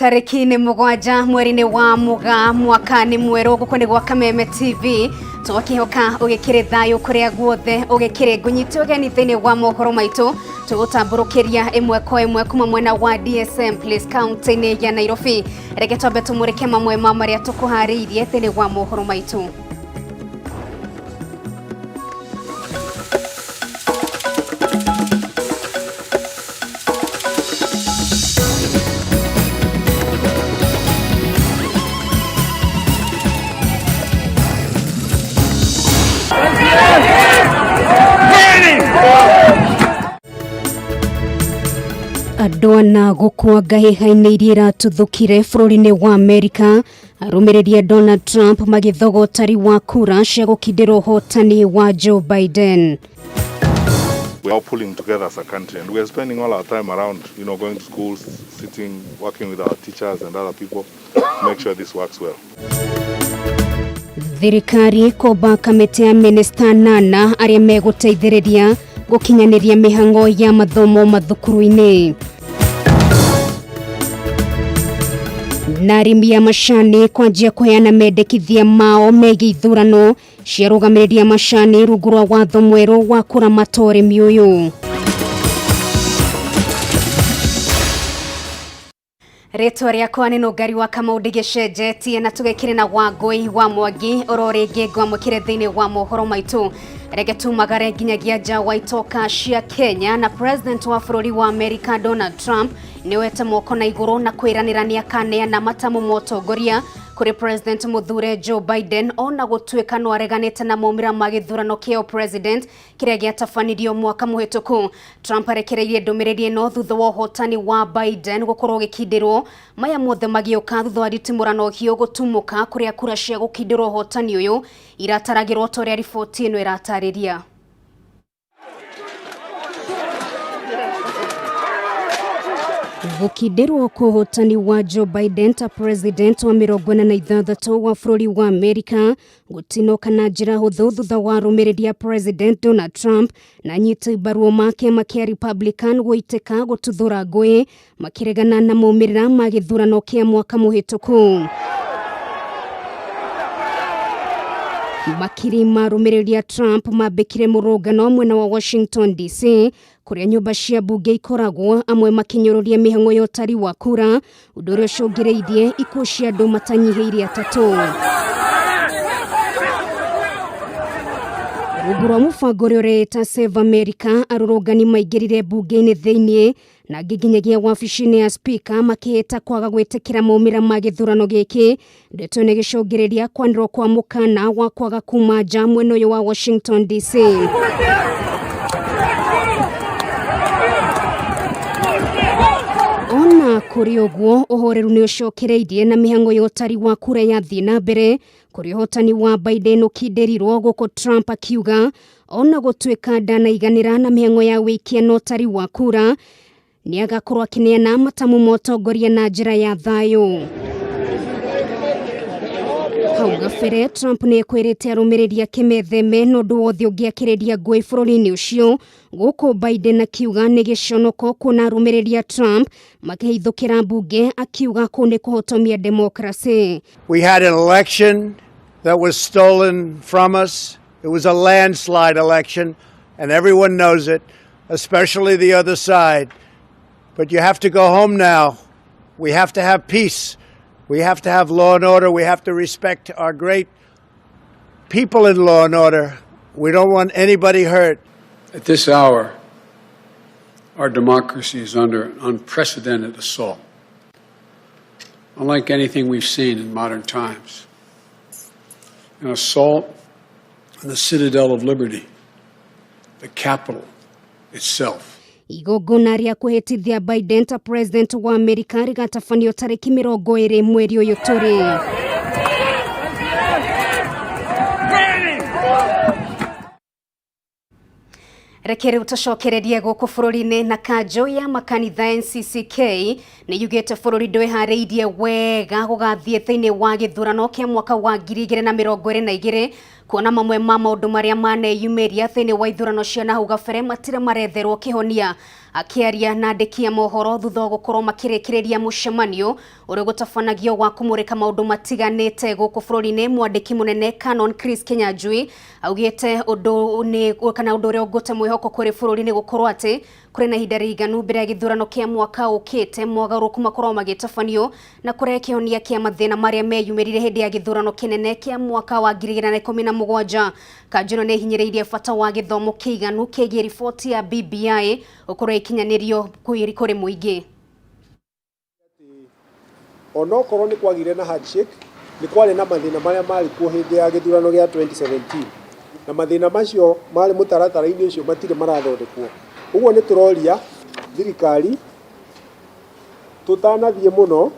Tarĩki nĩ 7 mweri-inĩ wa Mũgaa, mwaka nĩ mwerũ. Gũkũ nĩ gwa Kameme TV, tũgakĩhoka ũgĩkĩrĩ thayũ kũrĩa guothe ũgĩkĩrĩ. Ngũnyite ũgeni thĩinĩ wa mohoro maitũ, tũgũtambũrũkĩria ĩmwe kwa ĩmwe kuma mwena wa DSM Place kaunti-inĩ ya Nairobi. Reke twambe tũmũrĩke mamwe ma marĩa tũkũharĩirie thĩinĩ wa mohoro maitũ. Andũ ana gũkua ngahĩha-inĩ iria iratuthũkire bũrũri-inĩ wa Amerika. Arũmĩrĩri a Donald Trump magĩthoga ũtari wa kura cia gũkindĩra ũhotani wa Joe Biden. We are all pulling together as a country, and we are spending all our time around, going to schools, sitting, working with our teachers and other people to make sure this works well. Thirikari kũmba kamĩtĩ ya minista 8 arĩa megũteithĩrĩria gũkinyanĩria mĩhang'o ya mathomo mathukuru-inĩ. Na arĩmi a macani kwanjia kũheana mendekithia mao megiĩ ithurano ciarũgamĩrĩri a macani rungu rwa watho mwerũ wa kũramata ũrĩmi ũyũ. Rĩtwa rĩakwa nĩ Nũngari wa Kamau, ndigĩcenjetie na tũgĩkĩrĩ na Wangũi wa Mwangi oro rĩngĩ ngwamũkĩre thĩinĩ wa mohoro maitũ. Reke tumagare nginyagia nja wa itoka cia Kenya, na President wa bũrũri wa Amerika Donald Trump nĩoete moko na igũrũ na kwĩranĩra nĩakaneana matamu ma ũtongoria kũrĩ President mũthure Joe Biden, ona gũtuĩka no areganĩte na maumĩrĩra ma gĩthurano kĩa President kĩrĩa gĩatabanirio mwaka mũhĩtũku. Trump arekereirie ndũmĩrĩri ĩno thutha wa ũhotani wa Biden gũkorwo ũgĩkindĩrwo. Maya mothe magĩũka thutha wa nditimũrano hiũ gũtumũka kũrĩa kura cia gũkindĩrwo ũhotani ũyũ irataragĩrwo ta ũrĩa riboti ĩno ĩratarĩria. Gũkindĩrwo kwa ũhotani wa Joe Biden ta president wa 46 wa bũrũri wa Amerika gũtinoka na njĩra hũthũ thutha wa arũmĩrĩri a President Donald Trump na anyiti mbaru ma kĩama kĩa Republican gũitĩka gũtuthũra ngũĩ makĩregana na maumĩrĩra ma gĩthurano kĩa mwaka mũhĩtũku. Makiri ma arũmĩrĩri a Trump mambĩkire mũrũngano mwena wa Washington DC kũrĩa nyũmba cia mbunge ikoragwo, amwe makĩnyũrũria mĩhang'o ya ũtari wa kura, ũndũ ũrĩa ũcũngĩrĩirie ikuũ cia andũ matanyihĩire 3. Rungu rwa mũbango ũrĩa ũreĩta Save America, arũrũngani maingĩrire mbunge-inĩ thĩinĩ na angĩ nginyagia wabici-inĩ ya speaker makĩhĩta kwaga gwĩtĩkĩra maumĩrĩra ma gĩthurano gĩkĩ. Ndeto ĩno ĩgĩcũngĩrĩria kwanĩrĩrwo kwa mũkana wa kwaga kuma nja mwena ũyũ wa Washington DC. Ona kũrĩ ũguo, ũhoreru nĩ ũcokereirie na mĩhang'o ya ũtari wa kura yathiĩ na mbere kũrĩ ũhotani wa Biden ũkindĩrirwo, gũkũ Trump akiuga ona gũtuĩka ndanaiganĩra na mĩhang'o ya wĩikia na ũtari wa kura, nĩ agakorwo akĩneana matamu ma ũtongoria na njĩra ya thayũ. Hau gabere Trump nĩ ekwĩrĩte arũmĩrĩri ake metheme na ũndũ wothe ũngĩakĩrĩria ngũĩ bũrũri-inĩ ũcio, gũkũ Biden akiuga nĩ gĩconoko kuona arũmĩrĩri a Trump makĩhithũkĩra mbunge, akiuga kũu nĩ kũhotomia demokrasi. We had an election that was stolen from us. It was a landslide election, and everyone knows it, especially the other side. But you have to go home now. We have to have peace. We have to have law and order. We have to respect our great people in law and order. We don't want anybody hurt. At this hour, our democracy is under an unprecedented assault, unlike anything we've seen in modern times. An assault on the citadel of liberty, the Capitol itself. Igongona rĩa kwĩhĩtithia Biden ta president wa Amerika rĩgatabanio tarĩki 20 mweri ũyũ tũrĩ. Reke rĩu tũcokererie gũkũ bũrũri-inĩ, na kanjũ ya makanitha NCCK nĩ yugĩte bũrũri ndwĩharĩirie wega gũgathiĩ thĩinĩ wa gĩthurano kĩa mwaka wa 2022, kuona mamwe ma maũndũ marĩa maneyumĩria thĩinĩ wa ithurano cia nahau gabere matirĩ maretherwo kĩhonia. Akiaria na andĩki a mohoro thutha wa gũkorwo makĩrĩkĩrĩria mũcemanio ũrĩa gũtabanagio wa kũmũrĩka maũndũ matiganĩte gũkũ bũrũri-inĩ, mwandĩki mũnene Canon Chris Kinyanjui augĩte ũndũ nĩ kana ũndũ ũrĩa ũngũte mwĩhoko kũrĩ bũrũri nĩ gũkorwo atĩ kũrĩ na ihinda rĩiganu mbere ya gĩthurano kĩa mwaka ũkĩte mogarũrũku makorwo magĩtabanio na kũrehe kĩhonia kĩa mathĩna marĩa meyumĩrire hĩndĩ ya gĩthurano kĩnene kĩa mwaka wa 2017. Kanjũ ĩno nĩ ĩhinyĩrĩirie bata wa gĩthomo kĩiganu kĩgiĩ riboti ya BBI gũkorwo ĩkinyanĩrio kũrĩ mũingĩ. Onokorwo nĩ kwagire na handshake, nĩ kwarĩ na mathĩna marĩa marĩ kuo hĩndĩ ya gĩthurano gĩa 2017, na mathĩna macio marĩ mũtaratara-inĩ ũcio matirĩ marathondekwo. Ũguo nĩ tũroria thirikari tũtanathiĩ mũno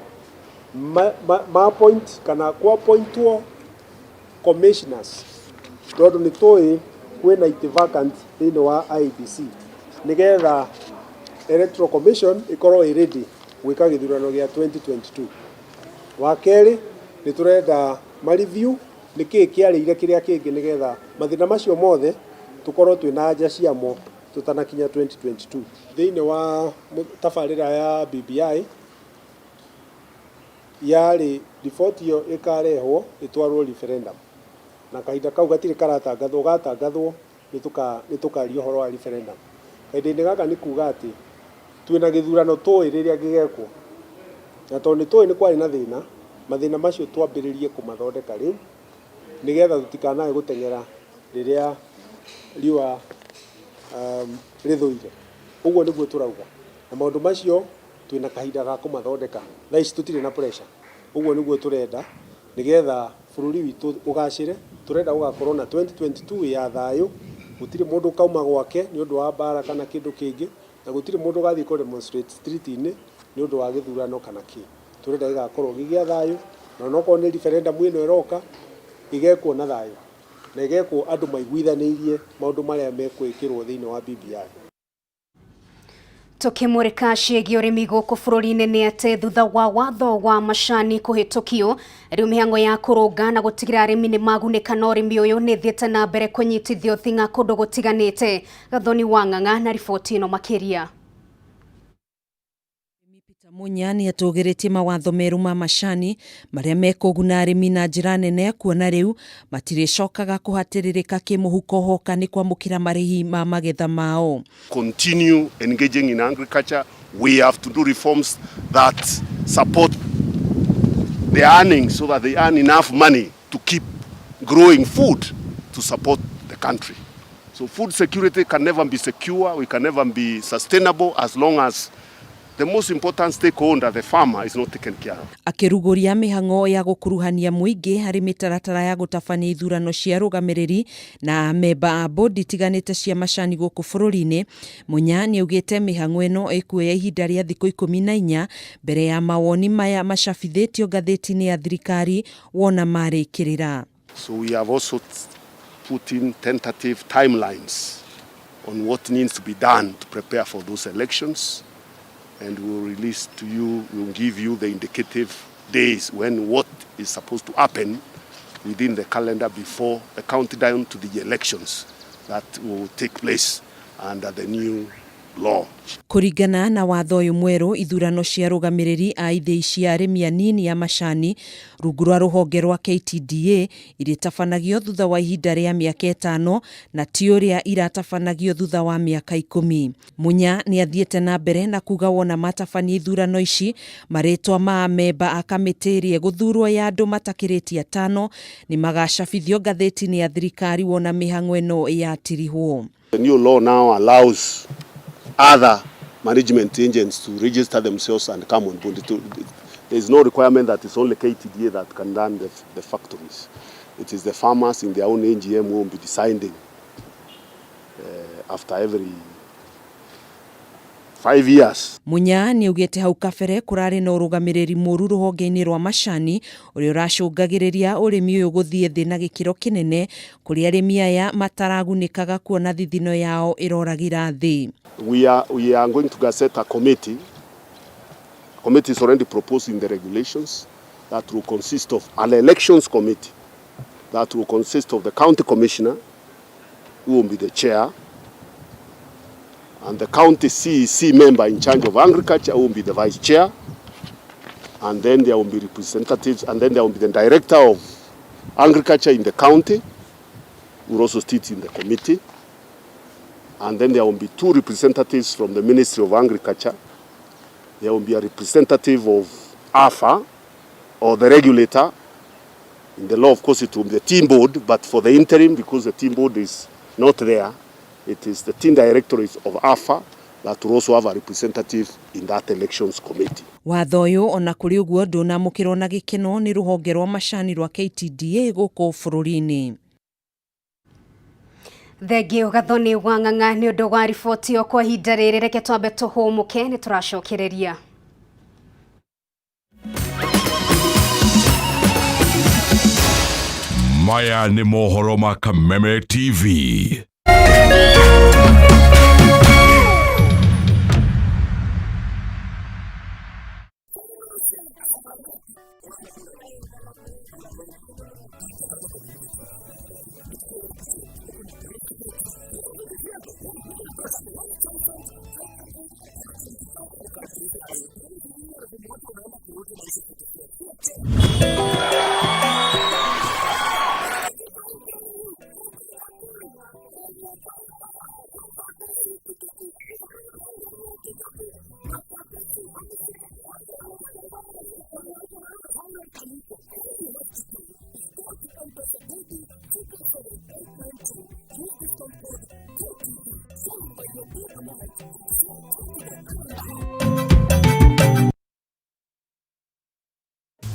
ma appoint kana kwa appointwo commissioners, tondũ nĩ tũĩ kwĩna itĩ vacant thĩinĩ wa IEBC, nĩgetha Electoral Commission ĩkorwo ĩ ready gwĩka gĩthurano gĩa 2022. Wa kerĩ, nĩ tũrenda ma review nĩkĩĩ kĩarĩire kĩrĩa kĩngĩ, nĩgetha mathĩna macio mothe tũkorwo twĩna anja ciamo tũtanakinya 2022. Thĩinĩ wa tabarĩra ya BBI yarĩ riboti ĩyo ĩkarehwo ĩtwarwo referendum, na kahinda kau gatirĩ karatangathwo, gatangathwo nĩ tũkaria ũhoro wa referendum. Kahinda-inĩ gaka nĩ kuga atĩ twĩna gĩthurano tũĩ rĩrĩa gĩgekwo, na tondũ nĩ tũĩ nĩ kwarĩ na thĩna, mathĩna macio twambĩrĩrie kũmathondeka rĩu nĩgetha tũtikanae gũteng'era rĩrĩa riũa rĩthũire. Ũguo nĩguo tũrauga, na maũndũ macio twĩna kahinda ga kũmathondeka, thaa ici tũtirĩ na pressure. Ũguo nĩguo tũrenda nĩgetha bũrũri witũ ũgacĩre. Tũrenda gũgakorwo na 2022 ya thayũ, gũtirĩ mũndũ ũkauma gwake nĩ ũndũ wa mbara kana kĩndũ kĩngĩ, na gũtirĩ mũndũ ũgathiĩ kũ demonstrate street-inĩ nĩ ũndũ wa gĩthurano kana kĩ. Tũrenda gĩgakorwo gĩ gĩa thayũ, na onokorwo nĩ referendum ĩno ĩroka ĩgekwo na thayũ, na ĩgekwo andũ maiguithanĩirie maũndũ marĩa mekwĩkĩrwo thĩinĩ wa BBI. Tukimurika ciĩgiĩ ũrĩmi gũkũ bũrũri-inĩ nĩ atĩ thutha wa watho wa macani kũhĩtũkio, rĩu mĩhang'o ya kũrũnga na gũtigĩrĩra arĩmi nĩ magunĩka na ũrĩmi ũyũ nĩ ĩthiĩte na mbere kũnyitithio thing'a kũndũ gũtiganĩte. Gathoni wa Ng'ang'a na riboti ĩno makĩria. Peter Munya nĩ atũgĩrĩtie mawatho merũ ma macani marĩa mekũguna arĩmi na njĩra nene, kuona rĩu matirĩcokaga kũhatĩrĩrĩka kĩmũhuko hoka nĩ kwamũkĩra marĩhi ma magetha mao. Continue engaging in agriculture, we have to do reforms that support the earnings so that they earn enough money to keep growing food to support the country. So food security can never be secure, we can never be sustainable as long as the most important stakeholder, the farmer, is not taken care of. Akĩrugũria mĩhang'o ya gũkuruhania mũingĩ harĩ mĩtaratara ya gũtabania ithurano cia arũgamĩrĩri na memba a bodi itiganĩte cia macani gũkũ bũrũri-inĩ, Munya nĩaugĩte mĩhang'o ĩno ĩkuoya ihinda rĩa thikũ 14 mbere ya mawoni maya macabithĩtio ngathĩti-inĩ ya thirikari wona marĩkĩrĩra. So we have also put in tentative timelines on what needs to be done to prepare for those elections, and we will release to you, we will give you the indicative days when what is supposed to happen within the calendar before the countdown to the elections that will take place under the new law. Kũringana na watho ũyũ mwerũ, ithurano cia arũgamĩrĩri a ithĩi cia arĩmi anini a macani rungu rwa rũhonge rwa KTDA irĩtabanagio thutha wa ihinda rĩa mĩaka 5 na ti ũrĩa iratabanagio thutha wa mĩaka 10. Munya nĩ athiĩte na mbere na kuga wona matabania ithurano ici, marĩtwa ma memba a kamĩtĩ ĩrĩa ĩgũthurwo ya andũ matakĩrĩtie 5 nĩ magacabithio ngathĩti-inĩ ya thirikari wona mĩhang'o ĩno yatirihwo. The new law now allows other management agents to register themselves and come on board. There is no requirement that it's only KTDA that can run the factories. It is the farmers in their own AGM who will be deciding after every 5 years. Munya nĩaugĩte hau kabere kũrarĩ na ũrũgamĩrĩri mũru rũhonge-inĩ rwa macani ũrĩa ũracũngagĩrĩria ũrĩmi ũyũ gũthiĩ thĩ na gĩkĩro kĩnene, kũrĩa arĩmi aya mataragunĩkaga kuona thithino yao ĩroragĩra thĩ. We are going to gazette a committee. Committee is already proposing the regulations that will consist of an elections committee that will consist of the county commissioner, who will be the chair, And the county CEC member in charge of agriculture will be the vice chair. And then there will be representatives, and then there will be the director of agriculture in the county, who will also sit in the committee. And then there will be 2 representatives from the Ministry of Agriculture. There will be a representative of AFA, or the regulator. In the law, of course, it will be the team board, but for the interim, because the team board is not there, it is the team directorate of AFA that will also have a representative in that elections committee. Watho ũyũ ona kũrĩ ũguo ndũnamũkĩrwo na gĩkeno nĩ rũhonge rwa macani rwa KTDA gũkũ bũrũri-inĩ. Thengio Gathoni wa Ng'ang'a nĩ ũndũ wa riboti ĩyo kwa ihinda rĩrĩ, reke twambe tũhũmũke nĩ tũracokereria. Maya nĩ mohoro ma Kameme TV.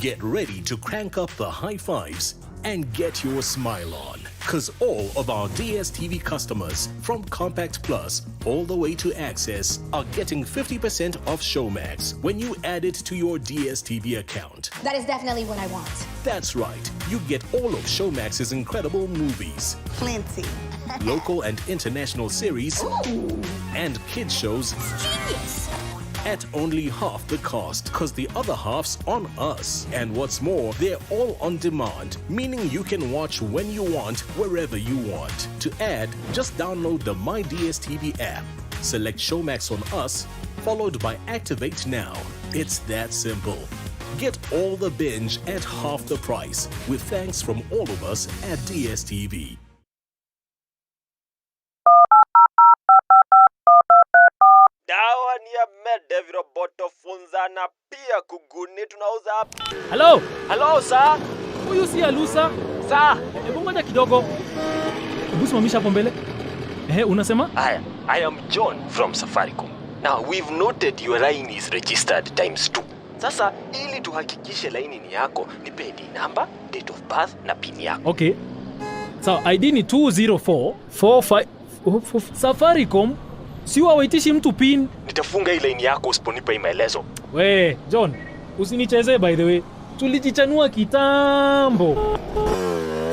Get ready to crank up the high fives and get your smile on, because all of our DSTV customers from Compact Plus all the way to Access are getting 50% off Showmax when you add it to your DSTV account. That is definitely what I want. That's right. You get all of Showmax's incredible movies. Plenty. Local and international series. Ooh. And kids shows. Genius. At only half the cost, because the other half's on us. And what's more, they're all on demand, meaning you can watch when you want, wherever you want. To add, just download the MyDStv app, select Showmax on us, followed by Activate Now. It's that simple. Get all the binge at half the price, with thanks from all of us at DSTV. Dawa ni ya Mede, viroboto, funza na pia kuguni tunauza hapa. Hello? Hello, sir. Huyu si Alusa. Sir. Hebu ngoja kidogo. Hebu simamisha hapo mbele. Ehe, unasema? Haya, I am John from Safaricom. Now, we've noted your line is registered times 2. Sasa, ili tuhakikishe laini ni yako, nipe ID number, date of birth na PIN yako. Okay. So, ID ni 204 45 Safaricom. Si wawaitishi mtu PIN. Nitafunga hii line yako usiponipa hii maelezo. We, John, usinichezee by the way. Tulijichanua kitambo.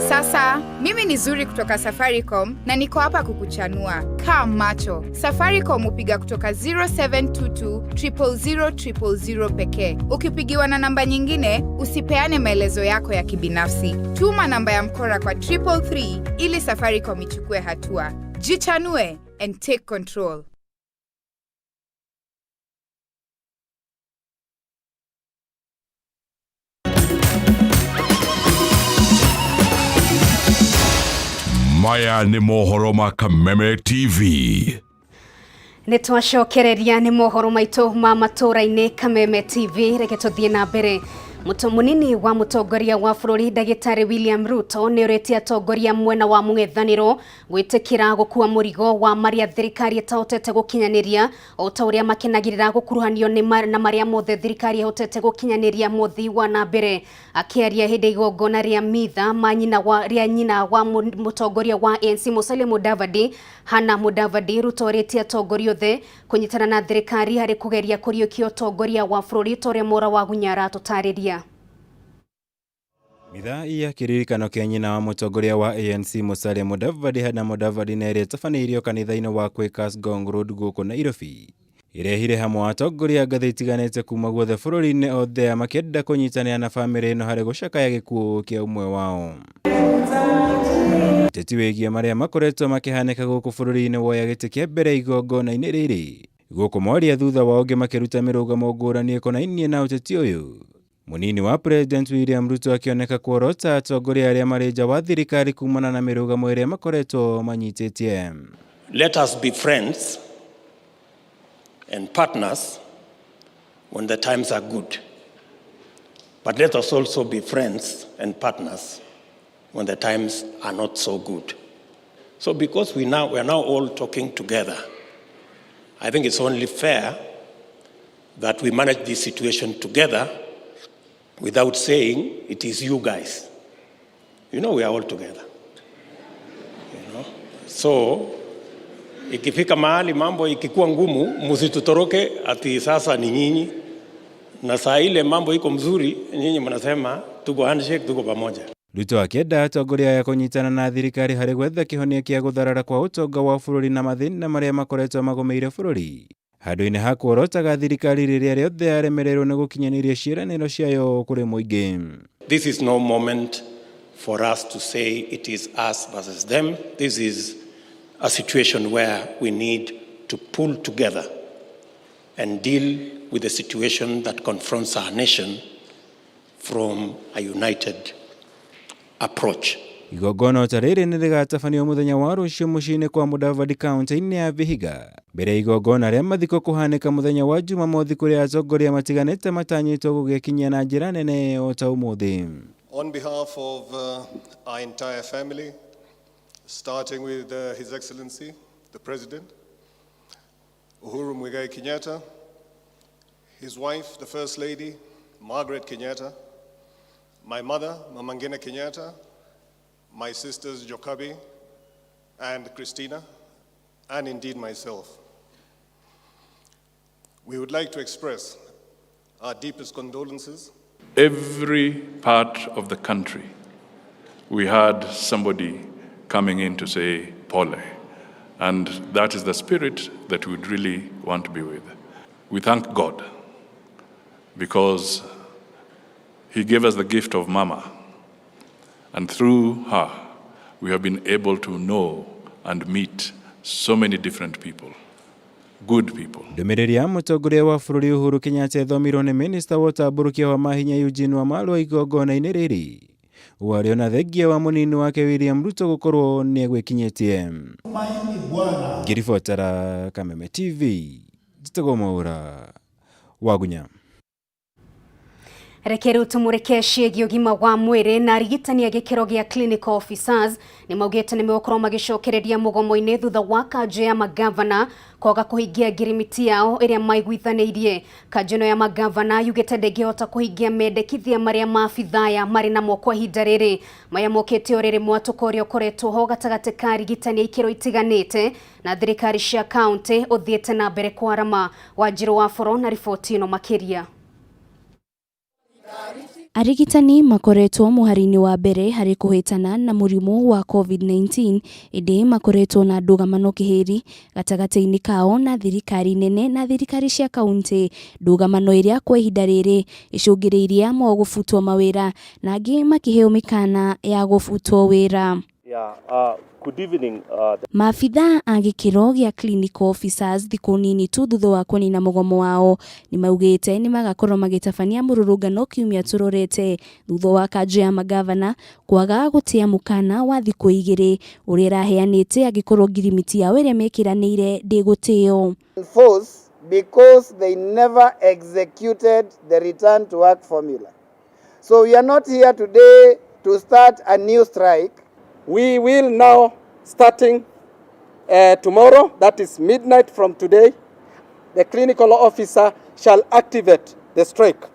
Sasa, mimi ni Zuri kutoka Safaricom na niko hapa kukuchanua. Kaa macho. Safaricom hupiga kutoka 0722 000 000 pekee. Ukipigiwa na namba nyingine, usipeane maelezo yako ya kibinafsi. Tuma namba ya mkora kwa 333 ili Safaricom ichukue hatua. Jichanue and take control. Maya nĩ mohoro ma Kameme TV. Nĩ twacokereria nĩ mohoro maitũ ma matũra-inĩ Kameme TV, reke tũthiĩ na mbere. Mũnini wa mũtongoria wa bũrũri ndagĩtarĩ William Ruto nĩ ũrĩtie atongoria mwena wa mũng'ethanĩro gwĩtĩkĩra gũkua mũrigo wa marĩa thirikari ĩtahotete gũkinyanĩria o ta ũrĩa makenagĩrĩra gũkuruhanio na marĩa mothe thirikari ĩhotete gũkinyanĩria mũthii wa na mbere. Akĩaria hĩndĩ igongona rĩa mitha ma nyina wa rĩa nyina wa mũtongoria wa ANC Musalia Mudavadi, Hannah Mudavadi, Ruto orĩtie atongoria othe kũnyitana na thirikari harĩ kũgeria kũriũkia ũtongoria wa bũrũri ta ũrĩa Mwaura wa Gunyara atũtarĩria. Mitha ya kĩririkano kĩa nyina wa mũtongoria wa ANC Musalia Mudavadi Hannah Mudavadi na ĩrĩa ĩtabanĩirio kanitha-inĩ wa Quakers Ngong Road gũkũ Nairobi ĩrehire hamwe atongoria ngathĩ itiganĩte kuma guothe bũrũri-inĩ othe makĩenda kũnyitanĩra na bamĩrĩ ĩno harĩ gũcakaya gĩkuũ kĩa ũmwe wao. Ateti Ũteti wĩgiĩ marĩa makoretwo makĩhanĩka gũkũ bũrũri-inĩ woya gĩtĩ kĩa mbere igongona-inĩ rĩrĩ gũkũ mwaria thutha wa ũngĩ makĩruta mĩrũgamo ngũrani ĩkonainie na ũteti ũyũ. Mũnini wa President William Ruto akĩoneka kuorota atongoria arĩa marĩ nja wa thirikari kumana na mĩrũgamo ĩrĩa makoretwo manyitĩtie. Let us be friends and partners when the times are good. But let us also be friends and partners when the times are not so good. So because we are now all talking together, I think it's only fair that we manage this situation together without saying it is you guys. We are all together. So ikifika mahali mambo ikikuwa ngumu, msitutoroke ati sasa ni nyinyi, na saa ile mambo iko mzuri, nyinyi mnasema tuko handshake, tuko pamoja. Ruto akĩenda atongoria aya kũnyitana na thirikari harĩ gwetha kĩhonia kĩa gũtharara kwa ũtonga wa bũrũri na mathĩna marĩa makoretwo magũmĩire bũrũri handũ-inĩ ha kuorotaga thirikari rĩrĩa rĩothe yaremererwo nĩ gũkinyanĩria ciĩranĩro ciayo kũrĩ mũingĩ. This is no moment for us to say it is us versus them. This is a situation where we need to pull together and deal with the situation that confronts our nation from a united approach. Igongona ta rĩrĩ nĩ rĩgatabanio mũthenya wa rũciũ mũciĩ-inĩ kwa Mudavadi kaunti-inĩ ya Vihiga mbere ya igongona rĩa mathiko kũhanĩka mũthenya wa Jumamothi kũrĩa atongoria matiganĩte matanyĩtwo gũgĩkinyia na njĩra nene o ta ũmũthĩ. On behalf of our entire family, starting with His Excellency, the President, Uhuru Muigai Kenyatta, his wife, the First Lady, Margaret Kenyatta, my mother, Mama Ngina Kenyatta, my sisters, Jokabi and Christina, and indeed myself. We would like to express our deepest condolences. Every part of the country, we had somebody coming in to say pole. And that is the spirit that we would really want to be with. We thank God because He gave us the gift of Mama. And through her, we have been able to know and meet so many different people, good people. Ndũmĩrĩri ya mũtongoria wa bũrũri Uhuru Kenyatta ĩthomirwo nĩ minista wa ũtambũrũkia wa mahinya Eugene Wamalwa igongona-inĩ rĩrĩ warĩ ona thengia wa mũnini wake William Ruto gũkorwo nĩ egwĩkinyĩtie. Ngĩribotera Kameme TV njĩtagwo Mwaũra Wagunya. Reke rĩu tũmũrĩke ciĩgiĩ ũgima wa mwĩrĩ na arigitani a gĩkĩro gĩa clinical officers nĩ maugĩte nĩ megũkorwo magĩcokereria mũgomo-inĩ thutha wa kanjũ ya magavana kwaga kũhingia ngirimiti yao ĩrĩa maiguithanĩirie. Kanjũ ĩno ya magavana yugĩte ndĩngĩhota kũhingia mendekithia marĩa maabithaa marĩ namo kwa ihinda rĩrĩ. Maya mokĩte o rĩrĩ mwatũko ũrĩa ũkoretwo ho gatagatĩ ka arigitani a ikĩro itiganĩte na thirikari cia kaunti ũthiĩte na mbere kwarama. Wanjirũ wa Boro na riboti ĩno makĩria. Arigitani makoretwo mũhari-inĩ wa mbere harĩ kũhĩtana na mũrimũ wa COVID-19 ĩndĩ makoretwo na ndũgamano kĩhĩri gatagatĩ-inĩ kao na thirikari nene na thirikari cia kaunti, ndũgamano ĩrĩa kwa ihinda rĩrĩ ĩcũngĩrĩirie amwe gũbutwo mawĩra na angĩ makĩheo mĩkana ya gũbutwo wĩra. Yeah, good evening. Maabithaa a gĩkĩro gĩa clinical officers thikũ nini tu thutha wa kũnina mũgomo wao nĩmaugĩte nĩmagakorwo magĩtabania mũrũrũngano kiumia tũrorete thutha wa kanjũ ya magavana kwaga gũtĩa mũkana wa thikũ igĩrĩ ũrĩa ĩraheanĩte angĩkorwo ngirimiti yao ĩrĩa mekĩranĩire ndĩgũtĩo. Enforce because they never executed the return to work formula. So we are not here today to start a new strike. We will now, starting tomorrow, that is midnight from today, the clinical officer shall activate the strike.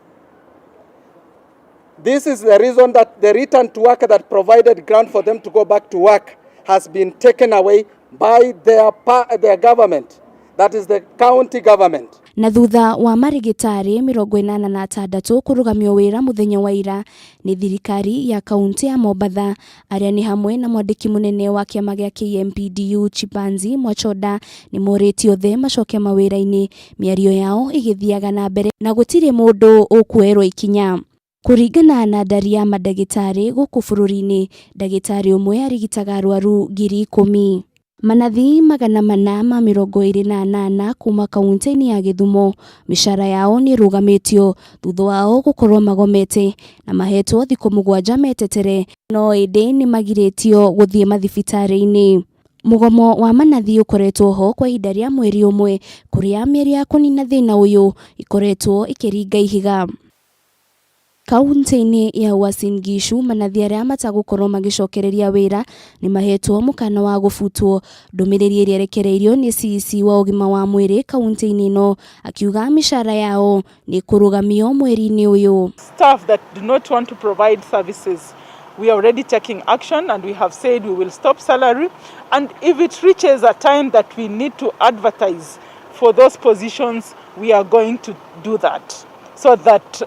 This is the reason that the return to work that provided ground for them to go back to work has been taken away by their government, that is the county government. Na thutha wa marigitari 86 kũrũgamio wĩra mũthenya wa ira nĩ thirikari ya kaunti ya Mombatha arĩa nĩ hamwe na mwandĩki mũnene wa kĩama gĩa KMPDU Chipanzi Mwachonda nĩ morĩtio othe macoke mawĩra-inĩ mĩario yao ĩgĩthiaga na mbere na gũtirĩ mũndũ ũkuoerwo ikinya. Kũringana na ndari ya mandagĩtarĩ gũkũ bũrũri-inĩ, ndagĩtarĩ ũmwe arigitaga arwaru 10,000. Manathi 428 kuma kauntĩ-inĩ ya Gĩthumo mĩcara yao nĩ ĩrũgamĩtio thutha wao gũkorwo magomete na mahetwo thikũ 7 metetere no ĩndĩ nĩ magirĩtio gũthiĩ mathibitarĩ-inĩ. Mũgomo wa manathi ũkoretwo ho kwa ihinda rĩa mweri ũmwe kũrĩa mĩario ya kũnina thĩna ũyũ ĩkoretwo ĩkĩringa ihiga. Kauntĩ-inĩ ya Uasin Gishu manathi arĩa matagũkorwo magĩcokereria wĩra nĩ mahetwo mũkana wa gũbutwo. Ndũmĩrĩri ĩrĩa ĩrekereirio nĩ CEC wa ũgima wa mwĩrĩ kauntĩ-inĩ ĩno akiuga mĩcara yao nĩ ĩkũrũgamio mweri-inĩ ũyũ. Staff that do not want to provide services, we are already taking action and we have said we will stop salary, and if it reaches a time that we need to advertise for those positions, we are going to do that so that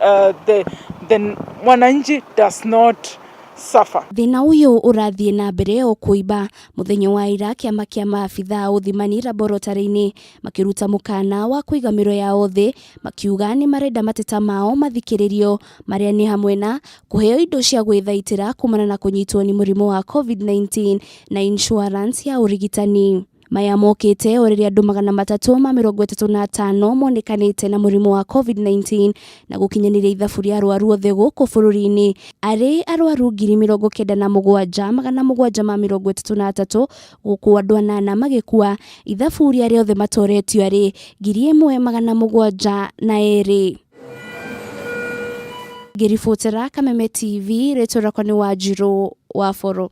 the mwananchi does not suffer. Thĩna ũyũ ũrathiĩ na mbere o kũimba. Mũthenya wa ira kĩama kĩa maabithaa ũthimani laboratory-inĩ makĩruta mũkana wa kũiga mĩro yao thĩ makiuga nĩ marenda mateta mao mathikĩrĩrio marĩa nĩ hamwe na kũheo indo cia gwĩthaitĩra kumana na kũnyitwo nĩ mũrimũ wa COVID-19 na insurance ya ũrigitani. Maya mokĩte o rĩrĩa andũ 335 monekanĩte na mũrimũ wa COVID-19 na gũkinyanĩria ithabu rĩa arwaru othe gũkũ bũrũri-inĩ arĩ arwaru 97,733 gũkũ andũ 8 magĩkua ithabu rĩa arĩa othe matoretio arĩ 1,702. Ngĩribotera Kameme TV, rĩtwa rĩakwa nĩ Wanjirũ wa Boro.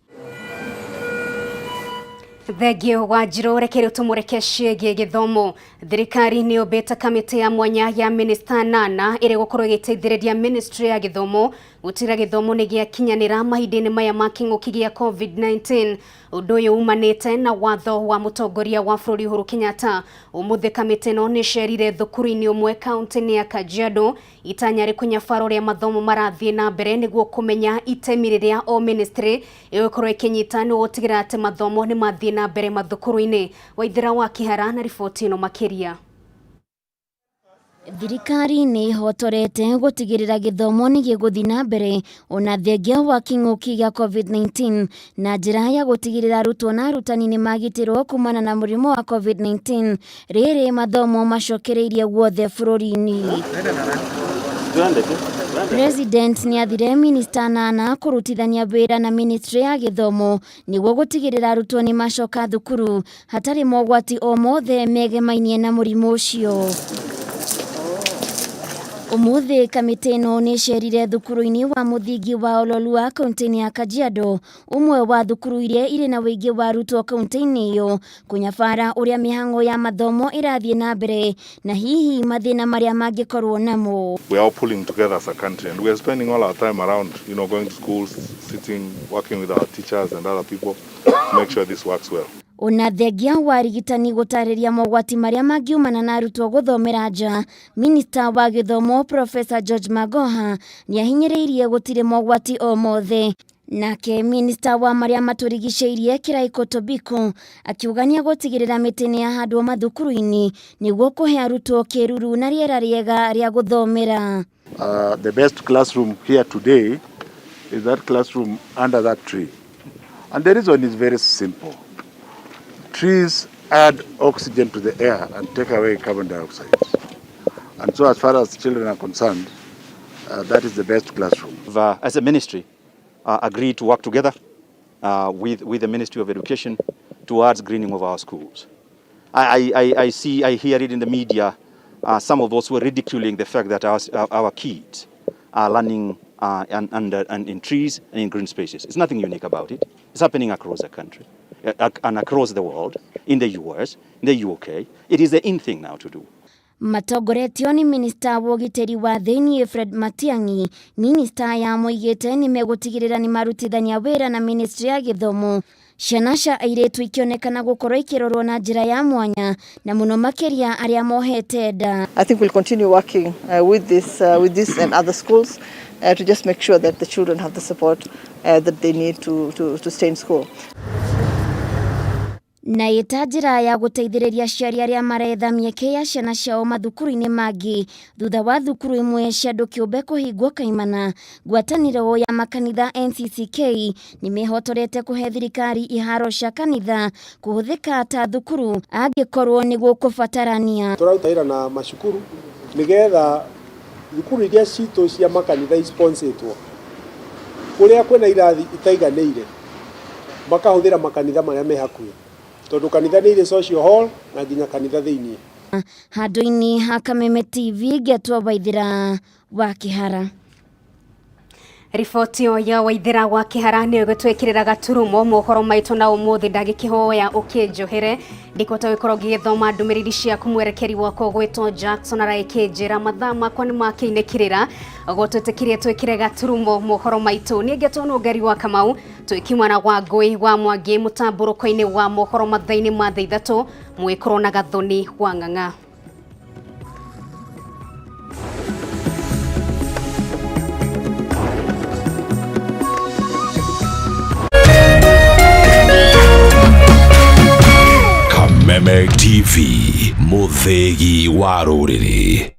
Thengio Wanjirũ, reke rĩu tũmũreke ciĩgiĩ gĩthomo. Thirikari nĩ yũmbĩte kamĩtĩ ya mwanya ya minista 8 ĩrĩa ĩgũkorwo ĩgĩteithĩrĩria ministry ya gĩthomo gũtigĩrĩra gĩthomo nĩ gĩakinyanĩra mahinda-inĩ maya ma kĩng'ũki gĩa COVID-19. Ũndũ ũyũ umanĩte na watho wa mũtongoria wa bũrũri Uhuru Kenyatta. Ũmũthĩ kamĩtĩ ĩno nĩ ĩcerire thukuru-inĩ ũmwe kaunti-inĩ ya Kajiado itanya rĩ kũnyabara ũrĩa mathomo marathiĩ na mbere nĩguo kũmenya itemi rĩrĩa o ministry ĩgũkorwo ĩkĩnyita nĩguo gũtigĩrĩra atĩ mathomo nĩ mathiĩ na mbere mathukuru-inĩ. Waithera wa Kĩhara na riboti ĩno makĩria. Thirikari nĩ ĩhotorete gũtigĩrĩra gĩthomo nĩ gĩgũthiĩ na mbere ona thengia wa kĩng'ũki gĩa COVID-19 na njĩra ya gũtigĩrĩra arutwo na arutani nĩ magitĩrwo kumana na mũrimũ wa COVID-19 rĩrĩ mathomo macokereirie guothe bũrũri-inĩ. President nĩ athire minista 8 kũrutithania wĩra na ministry ya gĩthomo nĩguo gũtigĩrĩra arutwo nĩ macoka thukuru hatarĩ mogwati o mothe megemainie na mũrimũ ũcio. Ũmũthĩ kamĩtĩ ĩno nĩ ĩcerire thukuru-inĩ wa mũthingi wa Ololua kaunti-inĩ ya Kajiado, ũmwe wa thukuru iria irĩ na ũingĩ wa arutwo kaunti-inĩ ĩyo, kũnyabara ũrĩa mĩhang'o ya mathomo ĩrathiĩ na mbere na hihi mathĩna marĩa mangĩkorwo namo. We are all pulling together as a country and we are spending all our time around, going to schools, sitting, working with our teachers and other people to make sure this works well. Ona thengia wa arigitani gũtarĩria mogwati marĩa mangiumana na arutwo gũthomera nja, minista wa gĩthomo Professor George Magoha nĩahinyĩrĩirie gũtirĩ mogwati o mothe. Nake minista wa marĩa matũrigicĩirie Kiraiko Tobiko akiuga nĩegũtigĩrĩra mĩtĩ nĩyahandwo mathukuru-inĩ nĩguo kũhe arutwo kĩruru na rĩera rĩega rĩa gũthomera. The best classroom here today is that classroom under that tree. And the reason is very simple. Trees add oxygen to the air and take away carbon dioxide. And so as far as children are concerned, that is the best classroom. As a ministry, agreed to work together with the Ministry of Education towards greening of our schools. I hear it in the media, some of us were ridiculing the fact that our kids are learning and in trees and in green spaces. It's nothing unique about it. It's happening across the country and across the world, in the US, in the UK. It is the in thing now to do. Matongoretio nĩ minista wa ũgitĩri wa thĩiniĩ Fred Matiang'i, minista ya moigĩte nĩ megũtigĩrĩra nĩ marutithania wĩra na ministry ya gĩthomo. Ciana cia airĩtu ikĩonekana gũkorwo ikĩrorwo na njĩra ya mwanya na mũno makĩria arĩa mohete nda. I think we'll continue working with this and other schools to just make sure that the children have the support that they need to stay in school. Na ĩta njĩra ya gũteithĩrĩria aciari arĩa maretha mĩeke ya ciana ciao mathukuru-inĩ mangĩ thutha wa thukuru imwe cia andũ kĩũmbe kũhingwo kaimana. Ngwatanĩro ya makanitha NCCK nĩ mehotorete kũhe thirikari iharo cia kanitha kũhũthĩka ta thukuru angĩkorwo nĩ gũkũbatarania. Tũraruta wĩra na macukuru nĩgetha thukuru iria citũ cia makanitha isponsĩtwo kũrĩa kwĩna irathi itaiganĩire makahũthĩra makanitha marĩa me hakuhĩ tondũ kanitha nĩ irĩ social hall na nginya kanitha thĩiniĩ. Handũ-inĩ ha Kameme TV ngetwo Waithĩra wa Kĩhara. Riboti ĩyo ya Waithĩra wa Kĩhara nĩyo ĩgũtwĩkĩrĩra gaturumo mohoro maitũ na ũmũthĩ. Ndagĩkĩhoya ũkĩnjohere ndikũhota gũkorwo ngĩgĩthoma ndũmĩrĩri ciaku. Mwerekeri wakwa gwĩtwo Jackson araĩkĩnjĩra mathaa makwa nĩ makĩinĩkĩrĩra gũtwĩtĩkirie twĩkĩre gaturumo mohoro maitũ. Niĩ ngetwo Nũngari wa Kamau twĩkiuma na Wangũi wa Mwangi mũtambũrũko-inĩ wa mohoro mathaa-inĩ ma thaa 3 mwĩkorwo na Gathoni wa Ng'ang'a. Kameme TV, mũthĩgi wa rũrĩrĩ.